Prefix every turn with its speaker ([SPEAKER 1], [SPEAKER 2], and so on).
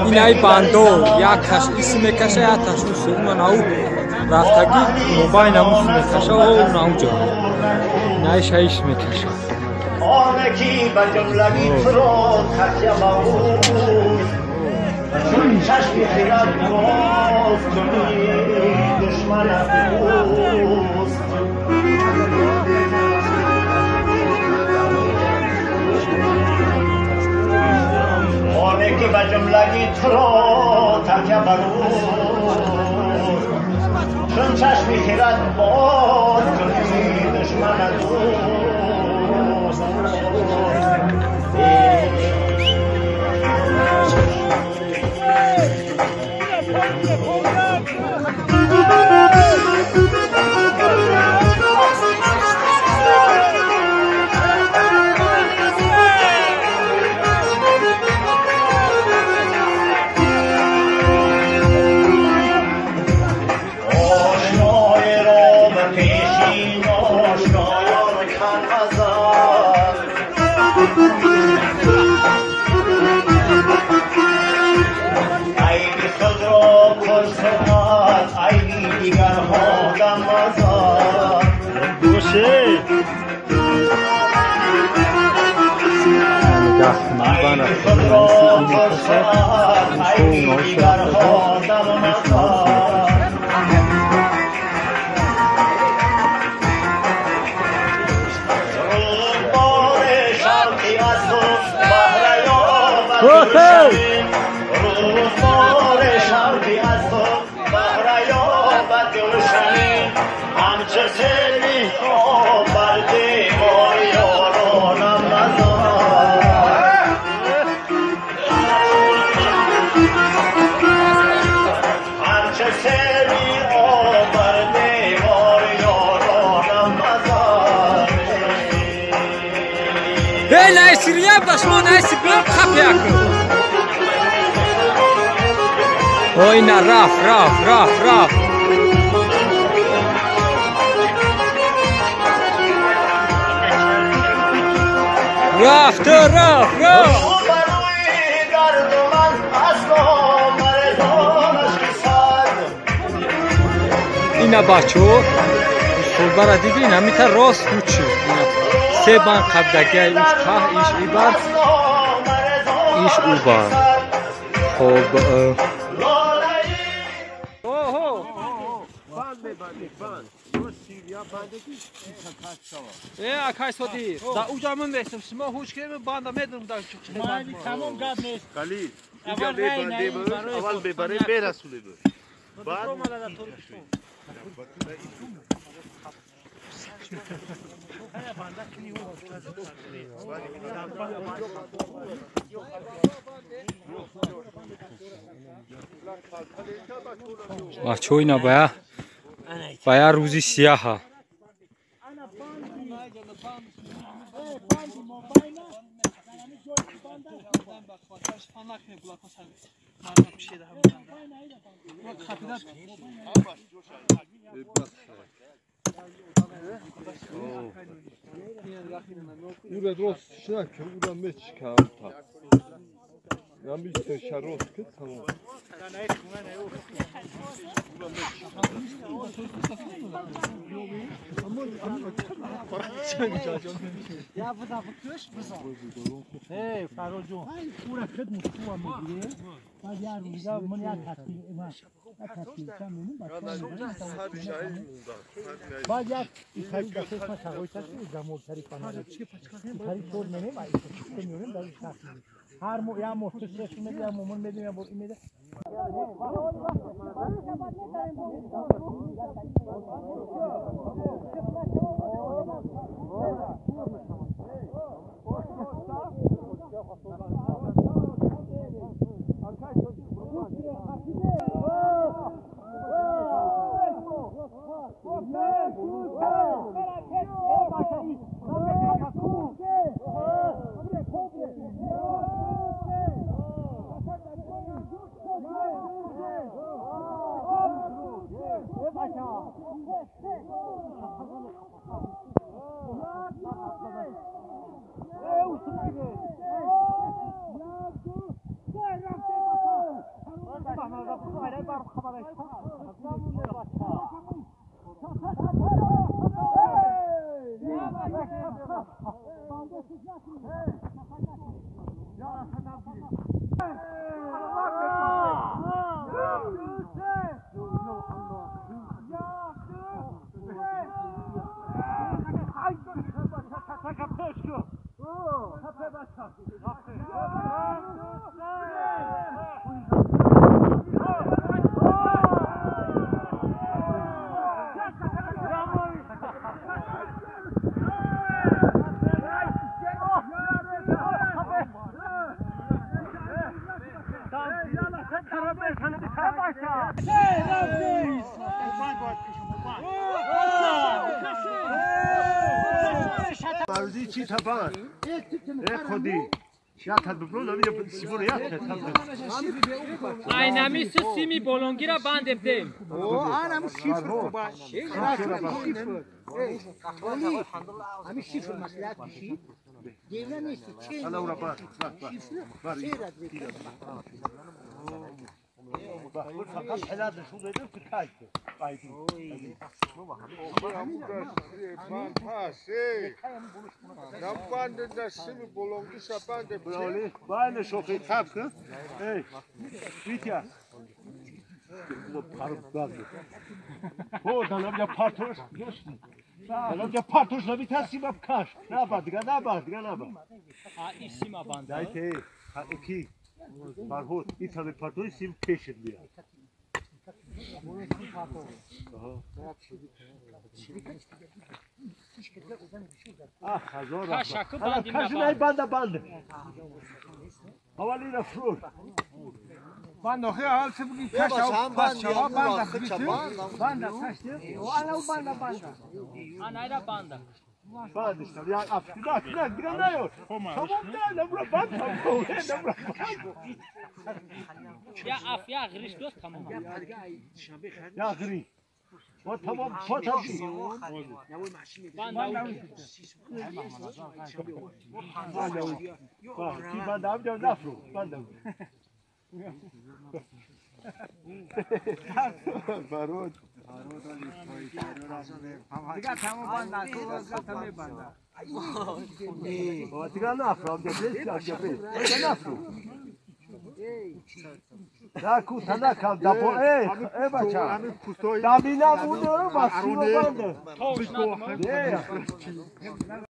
[SPEAKER 1] Инай бандо як каш ис мекаша, як каш ус нау рафтагӣ мобайн ҳамус мекаша, о нау ҷо. Инай шаиш мекаша.
[SPEAKER 2] آنکی به جملگی تو را تکیه به اوست چون چشم خیرت باز کنی دشمنت اوست آنکی به جملگی تو را تکیه بر اوست چون چشم خیرت باز کنی دشمنت اوست.
[SPEAKER 1] Ой, на раф, раф, раф, раф. Раф, то раф, раф. Ина бачо, сулбара диди, намита рост хучи. Се бан қабдагиай уш таҳ, иш ибар, иш убар. Хоб.
[SPEAKER 3] Акай Содир, да уҷа ман местам, шумо ҳуш кунем, банда медонам дар чӣ
[SPEAKER 4] банд. Тамом гап нест.
[SPEAKER 5] Халил, уҷа мебандем, аввал мебарем, мерасонем. Баъд
[SPEAKER 1] бачаҳо ина бая рӯзи сияҳа.
[SPEAKER 5] Ура рост шнака, ура мечка амта. Намисе шарост ки тамом.
[SPEAKER 4] Я буза букш буза. Эй, Фаррух ҷон. Ура хид мутқува мегире. Баъд як рӯза ман як тасвир баъд як исари дасташ ман шағои тасвир замолтари фанар. Исари тор менем, исари меорем дар шахс. Ҳар моҳ як моҳ ту се меди, як моҳ ман медим, як моҳ ин меди.
[SPEAKER 1] Айнами сими болонгира бандебдем.
[SPEAKER 5] Farhod, итаме партои сим пешет меяд. Ах, ҳазор кашинай банда банда. Аввал ина фурӯш.
[SPEAKER 3] Банда охи аввал чӣ бигӣ каша пас шава банда банда кашти. Ана банда банда.
[SPEAKER 1] Анайра банда.
[SPEAKER 5] Бандишта, я афтида, на, гранаё. Тамом да, набра банд тамом, набра банд.
[SPEAKER 1] Я аф, я ғриш дост тамом.
[SPEAKER 5] Я ғри. Вот тамом, фотам.
[SPEAKER 1] Банда.
[SPEAKER 5] Банда. Ки банда амҷа нафру, банда. Барод.
[SPEAKER 3] Дигар тамом банда, тамом банда.
[SPEAKER 5] Дигар нафру, амҷа бес, амҷа бес. Дигар нафру. Даку танакам дапо э э бача. Дамина буд ро басима банда. Не.